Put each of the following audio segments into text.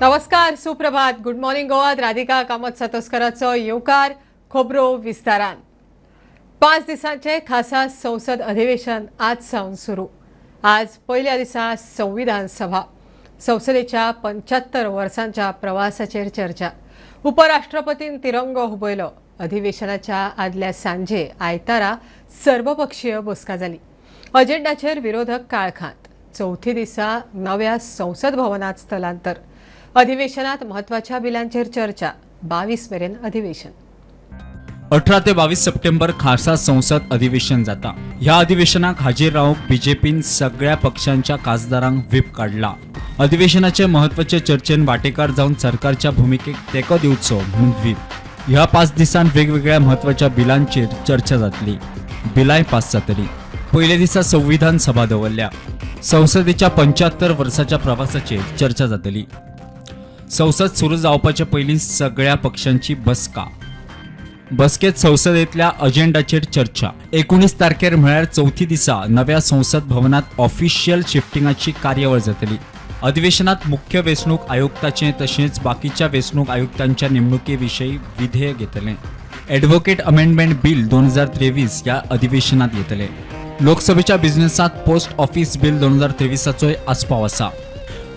नमस्कार, सुप्रभात, good morning गोवात. Radhika Kamat सातोस्कराचो येवकार. खबरो विस्तारान. 5 दिसांचे खासा संसद अधिवेशन आज सावन सुरू. आज पयल्या दिसा संविधान सभा. संसदेच्या 75 वर्सांच्या प्रवासाचेर चर्चा. उपराष्ट्रपतीन तिरंगो हुबयलो. अधिवेशनाच्या आदल्या सांजे आयतारा सर्वपक्षीय बसका जाली. अजेंडाचेर विरोधक काळखांत. चवथी दिसा नव्या संसद भवनात स्थलांतर. अधिवेशनात महत्वाच्या बिलांचेर चर्चा. 22 मेरेन अधिवेशन. 18 ते 22 सप्टेंबर खासा संसद अधिवेशन जाता. ह्या अधिवेशनाक हाजीर रावंक बीजेपीन सगळ्या पक्षांच्या खासदारांक व्हीप काडला. अधिवेशनाचे महत्वाचे चर्चेन वाटेकार जावन सरकारच्या भूमिकेक तेंको दिवचो म्हणून व्हीप. ह्या 5 दिसांत वेगवेगळ्या महत्वाच्या बिलांचेर चर्चा जातली. बिलांय पास जातली. पयल्या दिसा संविधान सभा दवरल्या. संसदेच्या 75 वर्साच्या प्रवासाचेर चर्चा जातली. संसद सुरू जावपाचे पयलीं सगळ्या पक्षांची बसका. बसकेत संसदेतल्या अजेंडाचेर चर्चा. 19 तारखेर म्हळ्यार चवथी दिसा नव्या संसद भवनात ऑफिशियल शिफ्टिंगाची कार्यावळ जातली. अधिवेशनात मुख्य वेंचणूक आयुक्ताचे तशेंच बाकीच्या वेंचणूक आयुक्तांच्या नेमणुके विशीं विधेयक घेतले. ॲडव्होकेट अमेंडमेंट बिल 2023 ह्या अधिवेशनात येतले. लोकसभेच्या बिझनेसात पोस्ट ऑफिस बिल 2023चोय आस्पाव आसा.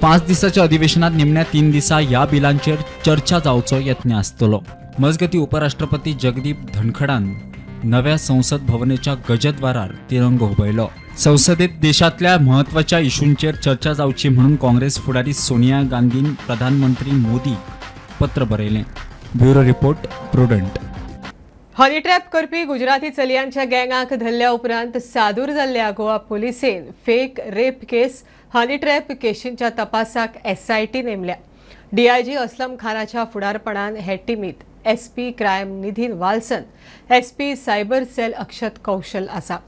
5 दिसाच्या अधिवेशनात निमण्या 3 दिसा ह्या बिलांचेर चर्चा जावचो यत्न आसतलो. मजगती उपराष्ट्रपती जगदीप धनखडान नव्या संसद भवनाच्या गजद्वारार तिरंगो हुबयलो. संसदेत देशांतल्या म्हत्वाच्या इशूंचेर चर्चा जावची म्हणून काँग्रेस फुडारी सोनिया गांधीन प्रधानमंत्री मोदी पत्र बरयलें. Bureau report, Prudent. Honey trap करपी गुजराती चलयांच्या गँगाक धरल्या उपरांत सादूर जाल्ल्या गोवा पुलिसेन fake rape case, honey trap केशींच्या तपासाक एसआयटी नेमल्या. डीआयजी असलम खानाच्या फुडारपणान हे टिमीत SP crime Nidhin Valsan, SP cyber cell Akshat Kaushal आसा.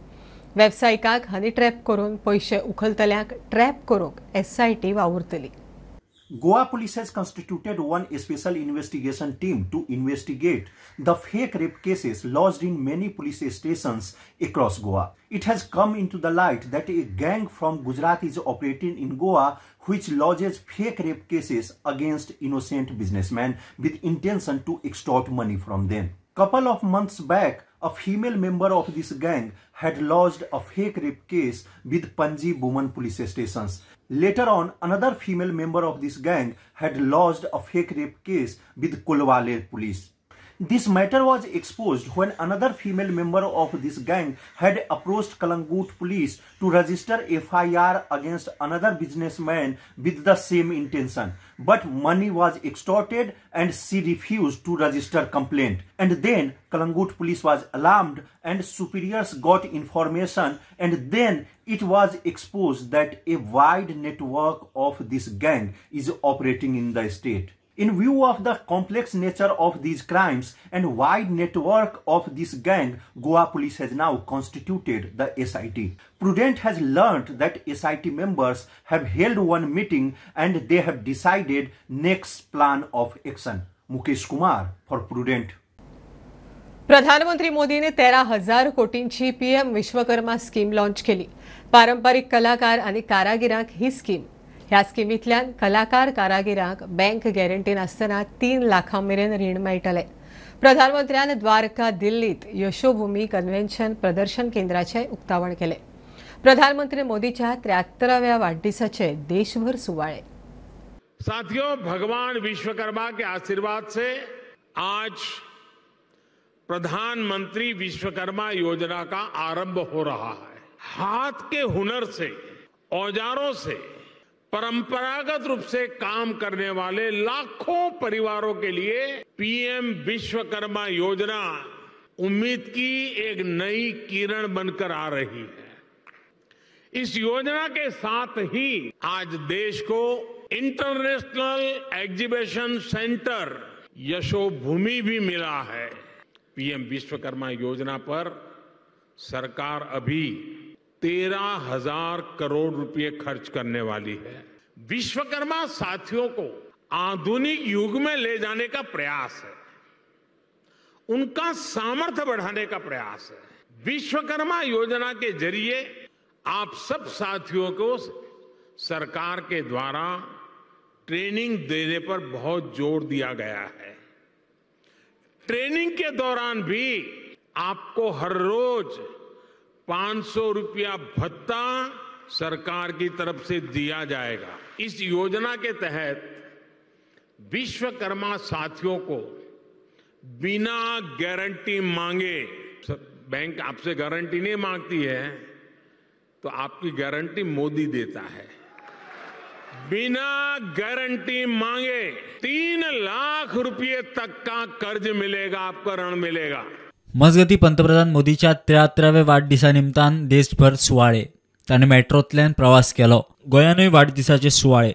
वेवसायिकांक हनी ट्रॅप करून पयशे उखलतल्यांक ट्रॅप करूंक SIT वावुरतली. Goa Police has constituted one special investigation team to investigate the fake rape cases lodged in many police stations across Goa. It has come into the light that a gang from Gujarat is operating in Goa which lodges fake rape cases against innocent businessmen with intention to extort money from them. Couple of months back, a female member of this gang had lodged a fake rape case with Panji Women Police Stations. Later on, another female member of this gang had lodged a fake rape case with Colvale Police. This matter was exposed when another female member of this gang had approached Calangute Police to register FIR against another businessman with the same intention. But money was extorted and she refused to register complaint. And then Calangute Police was alarmed and superiors got information, and then it was exposed that a wide network of this gang is operating in the state. In view of the complex nature of these crimes and wide network of this gang, Goa Police has now constituted the SIT. Prudent has learnt that SIT members have held one meeting and they have decided next plan of action. Mukesh Kumar for Prudent. प्रधानमंत्री मोदीने 13,000 कोटींची PM Vishwakarma scheme launch केली. पारंपरिक कलाकार आणि कारागिरांक ही scheme. ह्या स्किमींतल्यान कलाकार कारागिरांक बँक गॅरंटी नासतना 3 लाखां मेरेन रीण मेळटलें. प्रधानमंत्र्यान द्वारका दिल्लीत यशोभूमी कन्व्हेन्शन प्रदर्शन केंद्राचें उक्तावण केलें. प्रधानमंत्री मोदीच्या 73व्या वाडदिसाचे देशभर सुवाळे. साथियों, भगवान विश्वकर्मा के आशीर्वाद से आज प्रधानमंत्री विश्वकर्मा योजना का आरंभ हो रहा है. हाथ के हुनर से, औजारों से परंपरागत रूप से काम करने वाले लाखों परिवारों के लिए पीएम विश्वकर्मा योजना उम्मीद की एक नई किरण बनकर आ रही है. इस योजना के साथ ही आज देश को इंटरनेशनल एग्जीबिशन सेंटर यशोभूमि भी मिला है. पीएम विश्वकर्मा योजना पर सरकार अभी 13,000 करोड़ रुपए खर्च करने वाली है. विश्वकर्मा साथियों को आधुनिक युग में ले जाने का प्रयास है, उनका सामर्थ्य बढ़ाने का प्रयास है. विश्वकर्मा योजना के जरिए आप सब साथियों को सरकार के द्वारा ट्रेनिंग देने पर बहुत जोर दिया गया है। ट्रेनिंग के दौरान भी आपको हर रोज 500 रुपया भत्ता सरकार की तरफ से दिया जाएगा। इस योजना के तहत विश्वकर्मा साथियों को बिना गारंटी मांगे, बैंक आपसे गारंटी नहीं मांगती है तो आपकी गारंटी मोदी देता है, बिना गारंटी मांगे 3 लाख रुपये तक का कर्ज मिलेगा, आपका ऋण मिलेगा। मजगती पंतप्रधान मोदीच्या 73व्या वाडदिसा निमतान देशभर सुवाळे। ताणें मेट्रोंतल्यान प्रवास केलो। गोंयानूय वाडदिसाचे सुवाळे।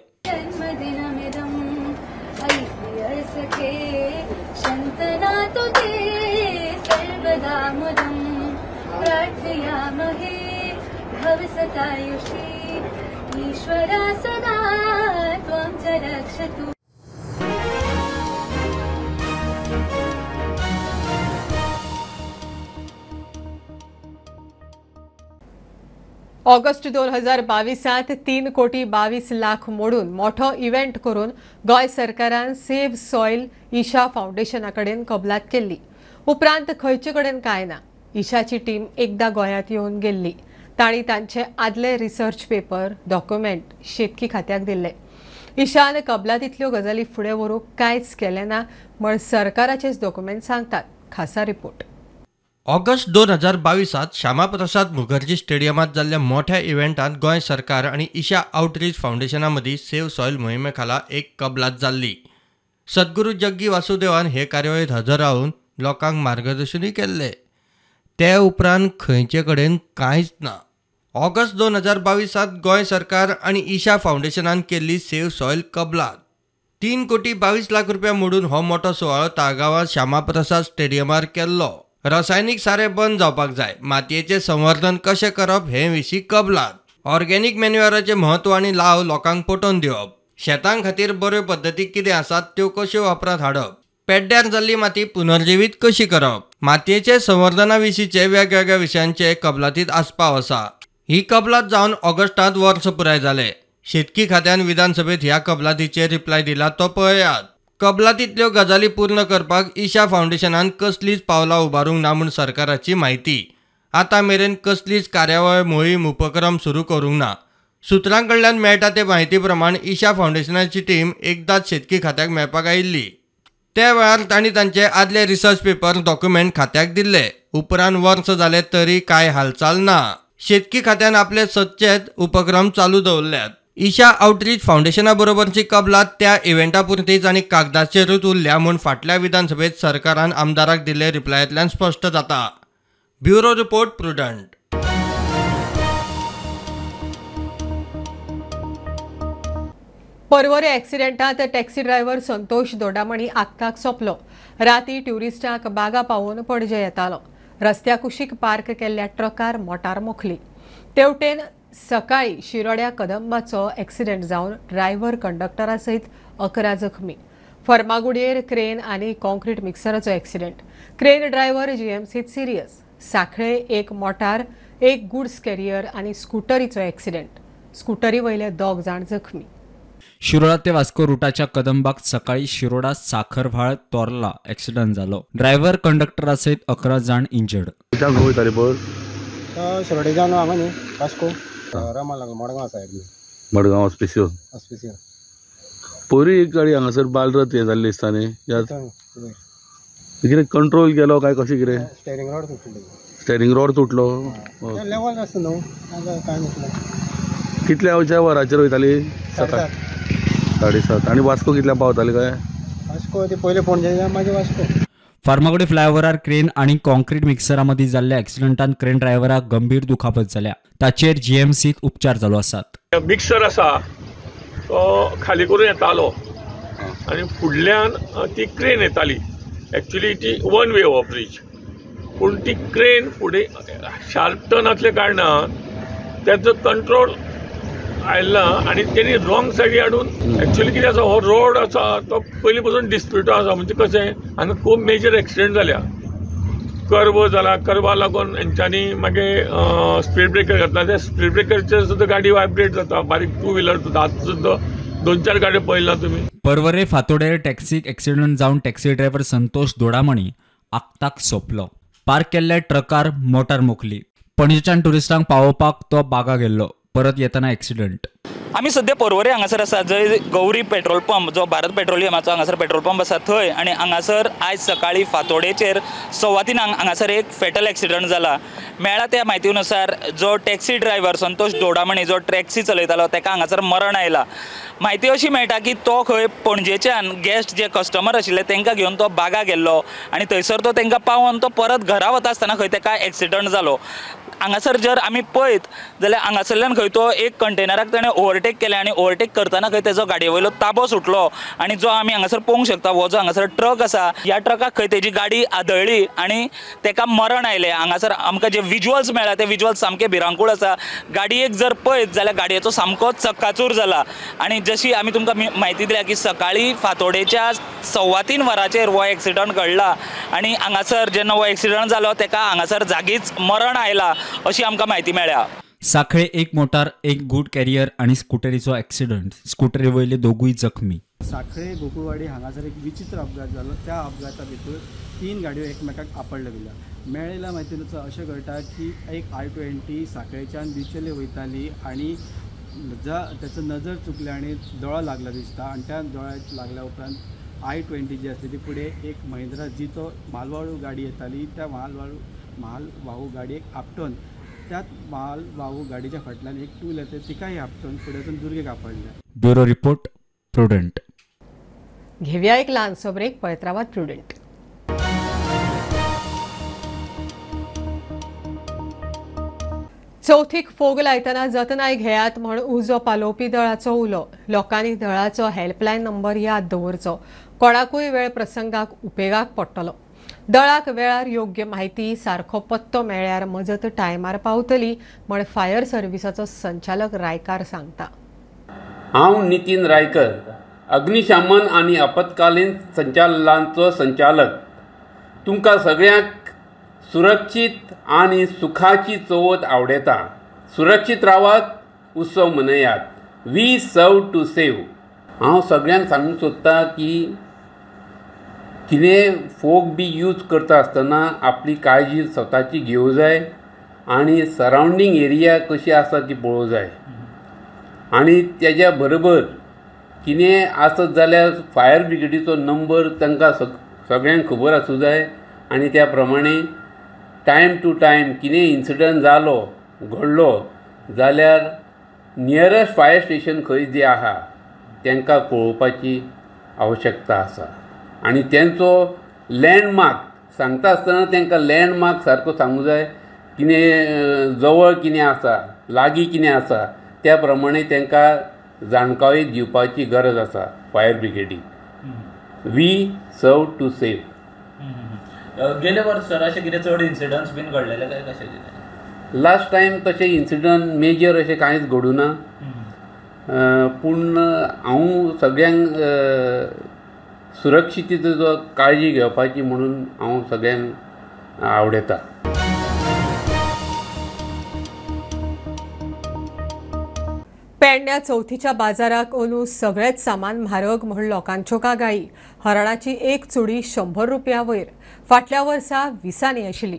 ऑगस्ट 2022 3 कोटी 22 लाख मोडून मोठो इव्हेंट करून गोंय सरकारान सेव्ह सॉयल ईशा फाउंडेशना कडेन कबलात केल्ली। उपरांत खंयचे कडेन कांय ना। ईशाची टीम एकदा गोंयांत येवन गेल्ली। तांणी तांचे आदले रिसर्च पेपर डॉक्युमेंट शेतकी खात्याक दिल्ले। ईशान कबलातींतल्यो गजाली फुडें व्हरूंक कांयच केलें ना म्हण सरकाराचेच डॉक्युमेंट सांगतात। खासा रिपोर्ट। ऑगस्ट 2022 श्यामाप्रसाद मुखर्जी स्टेडियमात जाल्ल्या मोठ्या इव्हेंटात गोंय सरकार आनी ईशा आउटरीच फाउंडेशना मदीं सेव्ह सॉयल मोहिमे खाला एक कबलात जाल्ली। सद्गुरू जग्गी वासुदेवान हे कार्यावळींत हजर रावन लोकांक मार्गदर्शनूय केल्लें। ते उपरांत खंयचे कडेन कांयच ना। ऑगस्ट 2022 गोंय सरकार आनी ईशा फाउंडेशनान केल्ली सेव्ह सॉयल कबलात। 3 कोटी 22 लाख रुपया मोडून हो मोठो सुवाळो ताळगांवां श्यामाप्रसाद स्टेडियमार केल्लो। रासायनिक सारे बंद जावपाक जाय, मातयेचें संवर्धन कशें करप हे विशीं कबलात, ऑर्गेनिक मॅन्युअराचें म्हत्व आनी लाव लोकांक पटोवन दिवप, शेतां खातीर बऱ्यो पद्दती कितें आसात त्यो कश्यो वापरांत हाडप, पेड्ड्यार जाल्ली माती पुनर्जिवीत कशी करप, मातयेचे संवर्धना विशींचे वेगवेगळ्या विशयांचे कबलातींत आस्पाव आसा। ही कबलात जावन ऑगस्टांत वर्स पुराय जालें। शेतकी खात्यान विधानसभेत ह्या कबलातीचेर रिप्लाय दिला तो पळयात। कबलातींतल्यो गजाली पूर्ण करपाक ईशा फाउंडेशनान कसलीच पावलां उबारूंक ना म्हूण सरकाराची म्हायती। आतां मेरेन कसलीच कार्यावळ मोहीम उपक्रम सुरू करूंक ना। सुत्रां कडल्यान मेळटा ते म्हायती प्रमाण ईशा फाउंडेशनाची टीम एकदाच शेतकी खात्याक मेळपाक आयिल्ली। त्या वेळार तांणी तांचे आदले रिसर्च पेपर डॉक्युमेंट खात्याक दिल्ले। उपरांत वर्स जालें तरी कांय हालचाल ना। शेतकी खात्यान आपले सदचेच उपक्रम चालू दवरल्यात। ईशा आउटरीच फाउंडेशना बरोबरची कबलात त्या इव्हेंटा पुरतीच आनी कागदाचेरूच उरल्या म्हूण फाटल्या विधानसभेत सरकारान आमदाराक दिल्ले रिप्लायांतल्यान स्पश्ट जाता। Bureau report, Prudent. Porvorim ॲक्सिडेंटात taxi driver Santosh Dodamani आक्ताक सोंपलो। राती ट्युरिस्टांक बागा पावोवन पणजे येतालो। रस्त्या कुशीक पार्क केल्ल्या ट्रकार मोटार मोखली। तेवटेन सकाळी शिरोड्या कदंबाचो ॲक्सिडेंट जावन ड्रायव्हर कंडक्टरा सयत 11 जखमी। फर्मागुडयेर क्रेन आनी कॉन्क्रीट मिक्सराचो ॲक्सिडेंट। क्रेन ड्रायव्हर जीएमसीत सिरियस। सांखळे एक मोटार, एक गुड्स कॅरियर आनी स्कुटरीचो ॲक्सिडेंट। स्कुटरी वयले 2 जाण जखमी। शिरोडा ते वास्को रुटाच्या कदंबाक सकाळी शिरोडा साखरव्हाळ तोर्ला ॲक्सिडेंट जालो। ड्रायव्हर कंडक्टरा सयत 11 जाण इंजर्ड। शिरोडेच्यान हांगा न्ही वास्को रमा लागलो मडगांव सायड न्ही मडगांव ऑस्पिसियो ऑस्पिसियो पयरूय एक गाडी हांगासर बालरथ हें जाल्ली दिसता न्ही, कितें कंट्रोल केलो काय कशें कितें? स्टेरिंग रॉड तुटलो। स्टेरिंग रॉड तुटलो, लेवल आसता न्हू काय म्हटलें। कितल्या वयच्या वराचेर वयताली? सकाळ 7:30। आनी वास्को कितल्या पावताली काय? वास्को ते पयले पणजे मागीर वास्को। फार्मागुडी फ्लायओव्हरार क्रेन आनी कॉन्क्रीट मिक्सरा मदीं जाल्ल्या ॲक्सिडेंटान क्रेन ड्रायव्हराक गंभीर दुखापत जाल्या। ताचेर जीएमसीत उपचार चालू आसात। मिक्सर आसा तो खाली करून येतालो आनी फुडल्यान ती क्रेन येताली। एक्चुली ती वन वे हो ब्रिज, पूण ती क्रेन फुडें शार्प टर्न आसल्या कारणान तेचो कंट्रोल आयला आनी तेणी रॉंग सायडी हाडून एक्चुली कितें आसा, हो रोड आसा तो पयलीं पासून डिस्प्युटो आसा। म्हणजे कशें हांगा खूब मेजर एक्सिडंट जाल्या, कर्व जाला, कर्वा लागून हेंच्यांनी मागीर स्पीड ब्रेकर घातला, त्या स्पीड ब्रेकरचेर सुद्दां गाडी वायब्रेट जाता, बारीक टू व्हिलर सुद्दां आतां सुद्दां 2-4 गाडयो पळयला तुमी. पर्वरे फातोडेर टॅक्सीक एक्सिडंट जावन टॅक्सी ड्रायव्हर संतोष दोडामणी आक्ताक सोंपलो. पार्क केल्ल्या ट्रकार मोटार मोखली. पणजेच्यान टुरिस्टांक पावोवपाक तो बागा गेल्लो, परत येतना एक्सिडंट. आमी सद्या पर्वरे हांगासर आसा, जंय गौरी पेट्रोल पंप जो भारत पेट्रोलियमाचो हांगासर पेट्रोल पंप आसा थंय. आनी हांगासर आयज सकाळी फांतोडेचेर 3:15 हांगासर एक फेटल एक्सिडंट जाला. मेळ्ळा त्या म्हायतीनुसार जो टॅक्सी ड्रायव्हर संतोष दोडामणी जो टॅक्सी चलयतालो ताका हांगासर मरण आयला. म्हायती अशी मेळटा की तो खंय पणजेच्यान गेस्ट जे कस्टमर आशिल्ले तांकां घेवन तो बागा गेल्लो आनी थंयसर तो तांकां पावोन तो परत घरा वता आसतना खंय ताका एक्सिडंट जालो. हांगासर जर आमी पळयत जाल्यार हांगासरल्यान खंय तो एक कंटेनराक ताणें ओवरटेक केलें आनी ओवरटेक करतना खंय तेजो गाडये वयलो ताबो सुटलो आनी जो आमी हांगासर पळोवंक शकता हो जो हांगासर ट्रक आसा ह्या ट्रकाक खंय तेजी गाडी आदळ्ळी आनी ताका मरण आयलें. हांगासर आमकां जे विज्युअल्स मेळ्ळा ते विज्युअल्स सामके भिरांकूळ आसा. गाडयेक जर पळयत जाल्यार गाडयेचो सामको चक्काचूर जाला. आनी जशी आमी तुमकां म्हायती दिल्या की सकाळी फांतोडेच्या 3:15 वरांचेर हो एक्सिडंट घडला आनी हांगासर जेन्ना हो एक्सिडंट जालो ताका हांगासर जागीच मरण आयला अशी आमकां म्हायती मेळ्ळ्या. साखळे एक मोटार, एक गुड कॅरियर आनी स्कुटरीचो एक्सिडंट. स्कुटरी वयले दोगूय जखमी. साखळे गोकुळवाडी हांगासर एक विचित्र अपघात जालो. त्या अपघाता भितर 3 गाडयो एकमेकाक आपडल्या गेल्या. मेळिल्ल्या म्हायतीनुसार अशें कळटा की एक i20 साखळेच्यान बिचोले वयताली आनी तेचो नजर चुकली आनी दोळो लागला दिसता आनी त्या दोळ्याक लागल्या उपरांत i20 जी आसली ती फुडें एक महिंद्रा जितो मालवाळू गाडी येताली त्या मालवाहू गाडयेक आपटून त्याच मालवाहू गाडीच्या फाटल्यान एक टूल येता तिकाय आपटून फुडें वचून दुर्गेक आपडलें. Bureau report, Prudent. घेवया एक ल्हानसो ब्रेक, पळयत रावात प्रुडंट. चवथीक फोग लायतना जतनाय घेयात म्हण उजो पालोवपी दळाचो उलो. लोकांनी दळाचो हेल्पलायन नंबर याद दवरचो, कोणाकूय वेळ प्रसंगाक उपेगाक पडटलो. दळाक वेळार योग्य म्हायती, सारको पत्तो मेळ्ळ्यार मजत टायमार पावतली म्हण फायर सर्व्हिसाचो संचालक रायकार सांगता. हांव नितीन रायकर, अग्निशमन आनी आपत्कालीन संचालनाचो संचालक. तुमकां सगळ्यांक सुरक्षीत आनी सुखाची चवथ आवडटा. सुरक्षीत रावात, उत्सव मनयात. We serve to save. हांव सगळ्यांक सांगूंक सोदता की कितें फोग बी यूज करता आसतना आपली काळजी स्वताची घेवंक जाय आनी सरावंडींग एरिया कशी आसा ती पळोवंक जाय आनी तेज्या बरोबर कितें आसत जाल्यार फायर ब्रिगेडीचो नंबर तांकां सगळ्यांक खबर आसूं जाय आनी त्या प्रमाणे टायम टू टायम कितें इन्सिडंट जालो घडलो जाल्यार नियरस्ट फायर स्टेशन खंय जें आहा तांकां कळोवपाची आवश्यकता आसा आनी तेंचो लँडमार्क सांगता आसतना तांकां लँडमार्क सारको सांगूं जाय, कितें जवळ कितें आसा, लागीं कितें आसा त्या प्रमाणे तांकां जाणकाय दिवपाची गरज आसा fire ब्रिगेडीक. We serve to save. गेले वर्स सर अशें कितें चड इन्सिडंट्स बीन घडलेले काय कशें कितें? लास्ट टायम तशें इन्सिडंट मेजर अशें कांयच घडूं ना, पूण हांव सगळ्यांक सुरक्षितेचो काळजी घेवपाची म्हणून हांव सगळ्यांक आवडटा. पेडण्या चवथीच्या बाजाराक अंदू सगळेच सामान म्हारग म्हण लोकांच्यो कागाळी. हरणाची एक चुडी 100 रुपया वयर, फाटल्या वर्सा 20 आशिल्ली.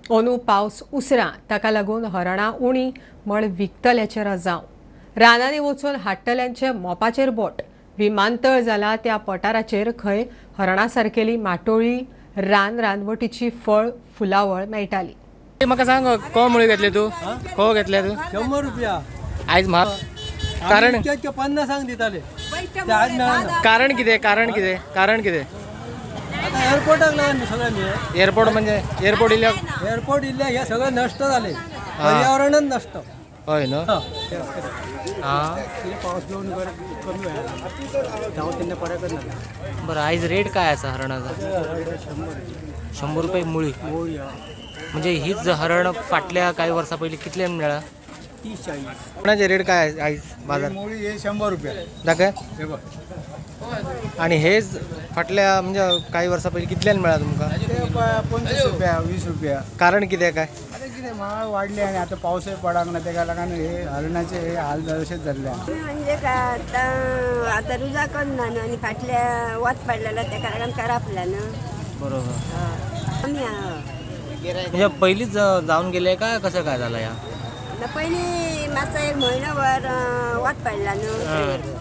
अंदू पावस उसरां, ताका लागून हरणां उणी म्हण विकतल्याचेर रजांव. रानांनी वचून हाडटल्यांचे मोपाचेर बोट. विमानतळ जाला त्या पठाराचेर खंय हरणा सारकेली माटोळी, रान रानवटीची फळ फुलावळ मेळटाली. म्हाका सांग, को मुळे घेतले तूं? को घेतले तूं? 100 रुपया. आयज म्हारग कारण 50 दिताले. कारण कितें? कारण कितें? कारण कितें? एअरपोर्टाक लागून सगळें. एअरपोर्ट म्हणजे एअरपोर्ट इल्ल्या, एअरपोर्ट इल्ल्या हे सगळें नश्ट जालें, पर्यावरणच नश्ट. हय न्हू. पावस येवन कमी जावं तेन्ना पडकच ना. बरं, आयज रेट काय आसा हरणाचा? 100 रुपये मुळी. म्हणजे हीच हरण फाटल्या काही वर्सां पयलीं कितल्यान मेळ्ळा? 30-40. हरणाचे रेट काय आयज बाजार? मुळी हे 100 रुपया. दाखय. आणि हेच फाटल्या म्हणजे काही वर्सां पयलीं कितल्यान मेळ्ळा तुमकां? 25 रुपया, 20 रुपया. कारण कितें काय? कितें म्हाळ वाडले आनी आतां पावसूय पडूंक ना, तेका लागून हे हरणाचे हे हाल अशेंच जाल्ले. म्हणजे काय आतां आतां रुजाकच ना न्हू, आनी फाटल्या वत पडलेलो तेका लागून करापला न्हू. बरोबर. कमी म्हणजे पयलींच जावन गेले काय कसं काय झालं? या पयलीं मातसो एक म्हयनो भर वत पडला न्हू,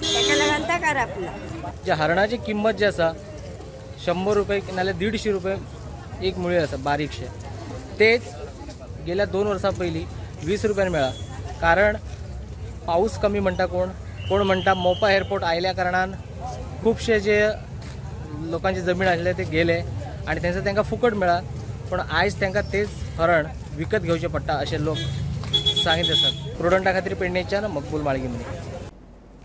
तेका लागून तो करापला. जे हरणाची किंमत जी आसा 100 रुपये नाल्यार 150 रुपये एक मुळी आसा बारीकशे, तेच गेल्या 2 वर्सां पयलीं 20 रुपयान मेळ्ळा. कारण पावस कमी म्हणटा, कोण कोण म्हणटा मोपा एअरपोर्ट आयल्या कारणान खुबशे जे लोकांची जमीन आशिल्ले ते गेले आनी तेंचो तांकां फुकट मेळ्ळा, पूण आयज तांकां तेच हरण विकत घेवचें पडटा अशें लोक सांगीत आसात. प्रुडंटा खातीर पेडणेच्यान मकबूल माळगी मनी.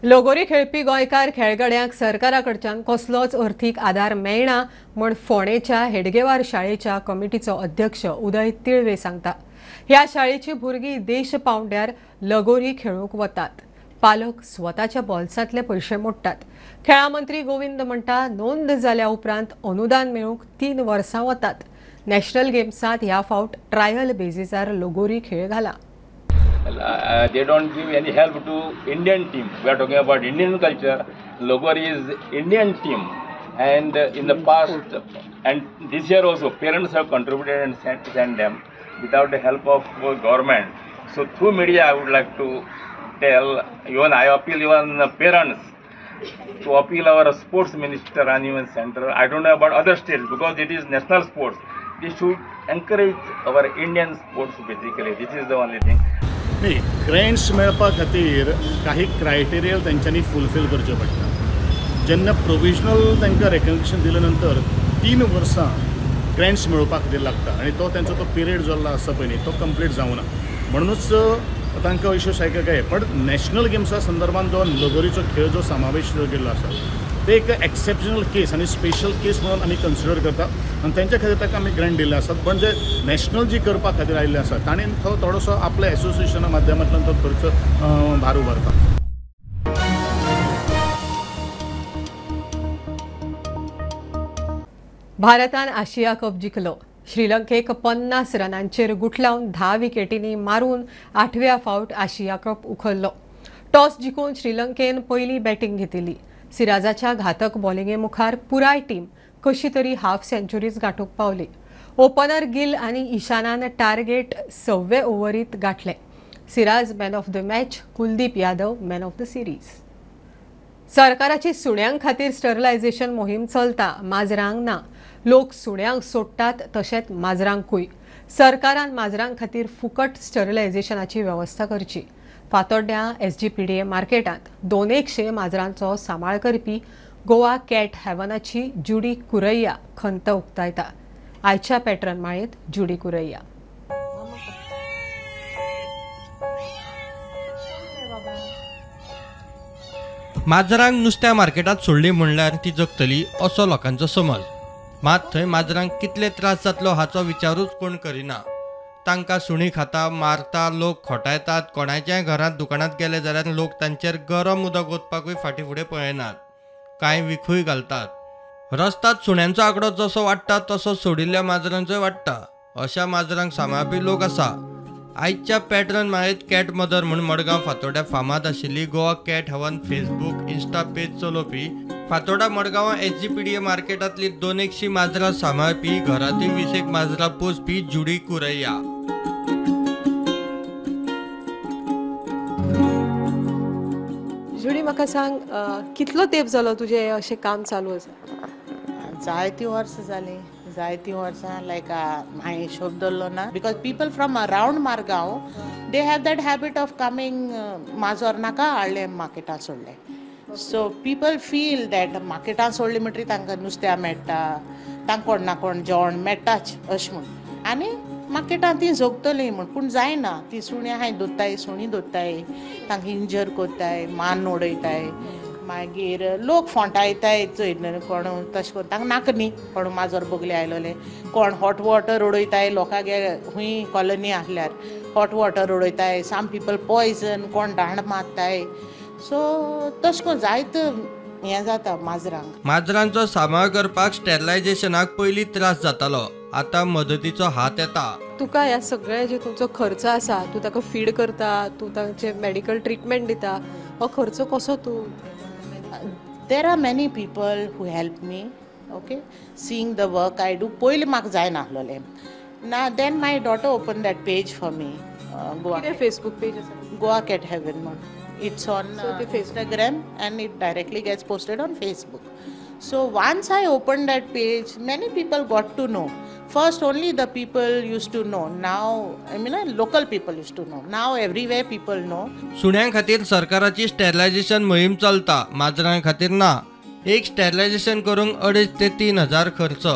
लगोरी खेळपी गोंयकार खेळगड्यांक सरकारा कडच्यान कसलोच अर्थीक आदार मेळना म्हूण फोंडेच्या हेडगेवार शाळेच्या कमिटीचो अध्यक्ष उदय तिळवे सांगता. ह्या शाळेची भुरगीं देश पावंड्यार लगोरी खेळूंक वतात. पालक स्वताच्या बोल्सांतले पयशे मोडटात. खेळां मंत्री गोविंद म्हणटा नोंद जाल्या उपरांत अनुदान मेळूंक 3 वर्सां वतात. नॅशनल गेम्सांत ह्या फावट ट्रायल बेजीसार लगोरी खेळ घाला. They don't give any help to Indian team. We are talking about Indian culture. Logori is Indian team, and in the past and this year also parents have contributed and sent them without the help of government. So through media I would like to tell, even I appeal even parents to appeal our sports minister and even center. I don't know about other states because it is national sports. They should encourage our Indian sports basically. This is the only thing. न्ही, grants मेळपा खातीर काही criteria तेंच्यांनी fulfil करचे पडटा. जेन्ना provisional तांकां recognition दिले नंतर 3 वर्सां ग्रँट्स मेळोवपा खातीर लागता आनी तो तेंचो तो पिरियड जो आसा पळय न्ही तो कंप्लीट जावना, म्हणूनच तांकां इश्यू सारके काय. पण नॅशनल गेम्सा संदर्भात जो लगोरीचो खेळ जो समावेश जो केल्लो आसा ते एक एक्सेप्शनल केस आनी स्पेशल केस म्हणून आमी कन्सिडर करता आनी तेंच्या खातीर ताका आमी ग्रँट दिल्ले आसात. पण जे नॅशनल जी करपा खातीर आयिल्ले आसा ताणें तो थोडोसो आपल्या एसोसिएशना माध्यमांतल्यान तो खर्च भार उबारता. भारतान आशिया कप जिखलो. श्रीलंकेक 50 रनांचेर गुठलावन 10 विकेटींनी मारून 8व्या फावट आशिया कप उखल्लो. टॉस जिखून श्रीलंकेन पयली बॅटींग घेतिल्ली. सिराजाच्या घातक बॉलिंगे मुखार पुराय टीम कशी तरी हाफ सेंचुरीज गांठूंक पावली. ओपनर गिल आनी इशानान target 6वे ओव्हरीत गांठलें. Siraj man of the match, Kuldeep Yadav man of the series. सरकाराची सुण्यां खातीर स्टरलायझेशन मोहीम चलता, माजरांक ना. लोक सुण्यांक सोडटात तशेंच माजरांकूय. सरकारान माजरां खातीर फुकट स्टरलायझेशनाची वेवस्था करची. फातोड्ड्यां SGPDA मार्केटांत 200 माजरांचो सांबाळ करपी गोवा कॅट हेवनाची जुडी कुरैया खंत उक्तायता. आयच्या पॅटर्न माळेंत जुडी कुरैया. माजरांक नुस्त्या मार्केटांत सोडली म्हणल्यार ती जगतली असो लोकांचो समज. मात थंय माजरांक कितले त्रास जातलो हाचो विचारूच कोण करिना. तांकां सुणी खाता, मारता, लोक खोटायतात. कोणाच्याय घरांत दुकानांत गेले जाल्यार लोक तांचेर गरम उदक ओतपाकूय फाटीं फुडें पळयनात, कांय विखूय घालतात. रस्ताद सुण्यांचो आंकडो जसो वाडटा तसो सोडिल्ल्या माजरांचोय वाडटा. अशा माजरांक सांबाळपी लोक आसा. आयच्या पॅटर्न माळेंत कॅट मदर म्हूण मडगांव फातोड्ड्या फामाद आशिल्ली Goa cat haven Facebook insta page चलोवपी फातोडा मडगांवां SGPDA मार्केटांतली 200 माजरां सांबाळपी, घरांतूय 20 माजरां पोसपी जुडी कुरैया. जुडी, म्हाका सांग, कितलो तेंप जालो तुजें अशें काम चालू आसा? जायतीं वर्सां जालीं, जायतीं वर्सां. लायक हांवें हिशोब दवरलो ना because people from around Margao they have that habit of coming. माजोर नाका हाडलें मार्केटान सोडलें. सो पीपल फील that मार्केटान सोडलें म्हणटरीर तांकां नुस्त्या मेळटा, तांकां कोण ना कोण जेवण मेळटाच अशें म्हूण, आनी मार्केटान तीं जगतलीं म्हूण. पूण जायना, तीं सुणी आहाय दोत्ताय, सुणी दोत्ताय, तांकां इंजर कोत्ताय, मान उडयताय, मागीर लोक फोंटायताय चोय कोण तशें करून तांकां नाका न्ही कोण माजर बगले आयलोले, कोण हॉट वॉटर उडयताय लोकांगे खूंय कॉलनी आसल्यार हॉट वॉटर उडयताय, सम पीपल पॉयजन, कोण दांड मारताय. सो तशें करून जायत हें जाता माजरांक. माजरांचो सांबाळ करपाक स्टेरिलायझेशनाक पयलीं त्रास जातालो, आतां मदतीचो हात येता. तुका ह्या सगळ्या जे तुमचो खर्च आसा, तूं ताका फीड करता, तूं तांचे मेडिकल ट्रिटमेंट दिता, हो खर्च कसो तूं? There are many people who help me, okay, seeing the work I do. पयलीं म्हाका जायनासलोलें ना, then my daughter open that page for me. Goa Facebook page आसा, गोवा कॅट हेवन म्हूण. It's on Instagram and it directly gets posted on Facebook. So once I opened that page, many people got to know. First only the people used to know. Now, I mean, local people used to know. Now everywhere people know. सुण्यां खातीर सरकाराची sterilisation मोहीम चलता, माजरां खातीर ना. एक sterilisation करूंक 2,500 ते 3,000 खर्च.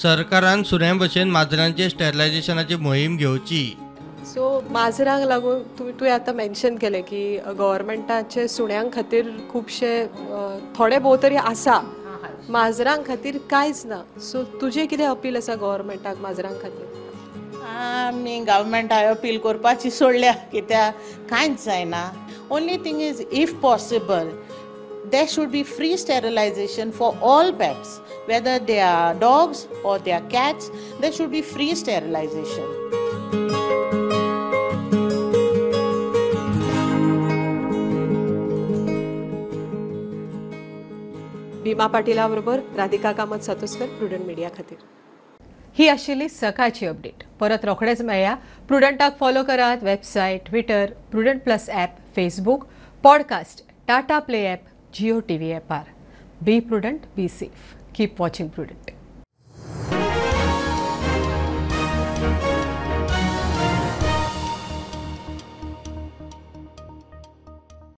सरकारान सुण्यां भशेन माजरांचे स्टेरिलायझेशनाची मोहीम घेवची. सो माजरांक लागून तुवें आतां मेन्शन केलें की गव्हर्मेंटाचे सुण्यां खातीर खुबशे थोडे भोव तरी आसा, माजरां खातीर कांयच ना. सो तुजें कितें अपील आसा गव्हर्मेंटाक माजरां खातीर? आमी गव्हर्मेंटाक अपील करपाची सोडल्या, कित्याक कांयच जायना. Only thing is, if possible there should be free sterilization for all pets, whether they are dogs or they are cats, there should be free sterilization. Bhima पाटीला बरोबर राधिका कामत सातोस्कर, प्रुडंट मीडिया खातीर. ही आशिल्ली सकाळची अपडेट. परत रोखडेच मेळया. प्रुडंटाक फॉलो करात website, Twitter, Prudent plus app, Facebook, podcast, Tata play app, Jio TV ॲपार. Be prudent, be safe, keep watching Prudent.